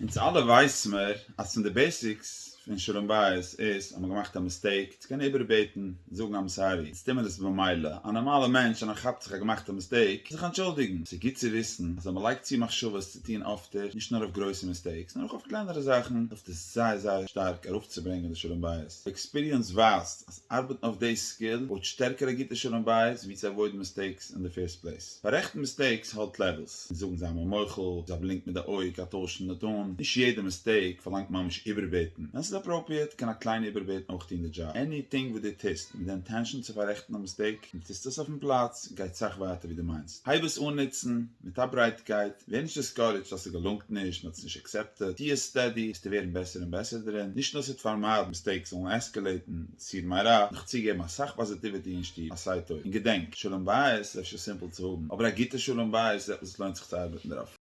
אונז אלע ווייס מיר אז פון די basics פון שלום בית איז אז מ'האט געמאכט א mistake צו קענען איבערבעטן, זאגן I'm sorry, אונז טוה מיר עס במילא, א נארמאלע מענטש ווען ער כאפט זיך ער האט געמאכט א mistake, זיך אנטשולדיגן. ס'איז גוט צו וויסן אז ווען מ'לייגט צו מחשבות צו טון אפטער, נישט נאר אויף גרויסע mistakes, נאר אויך אויף קלענערע זאכן, העלפט עס זייער זייער שטארק ארויפצוברענגען די שלום בית. Experience ווייזט אז ארבעטן אויף די skill בויט שטערקער א גוטע שלום בית ווי צו avoid ן mistakes אין די first place. פאררעכטן mistakes האלט levels, און זאגן זיי מיר מוחל, זיי בלינק מיט די אויג, א טוישן די tone, נישט יעדע mistake פארלאנגט ממש איבערבעטן, ווען ס'איז appropriate קען א קליינע איבערבעטן אויך טון די דזשאב, anything וואס דו טוסט מיט די intention צו פאררעכטן א mistake און טוסט עס אויפן פלאץ גייט סאך ווייטער ווי דו מיינסט, הייב עס אן נוצן מיט א ברייטקייט, ווער נישט discouraged אז ס'געלונגט נישט, מ'האט עס נישט accepted, טוה עס steady, וועסטו ווערן בעסער און בעסער דערין, נישט נאר ס'וועט פארמיידן mistakes זאלן escalate ן, סור מרע, נאך צוגעבן אסאך positivity אין שטוב, עשה טוב. און געדענק, שלום בית איז אפשר simple צו האבן, אבער א גוטע שלום בית איז עפעס וואס לוינט זיך צו ארבעטן דערויף.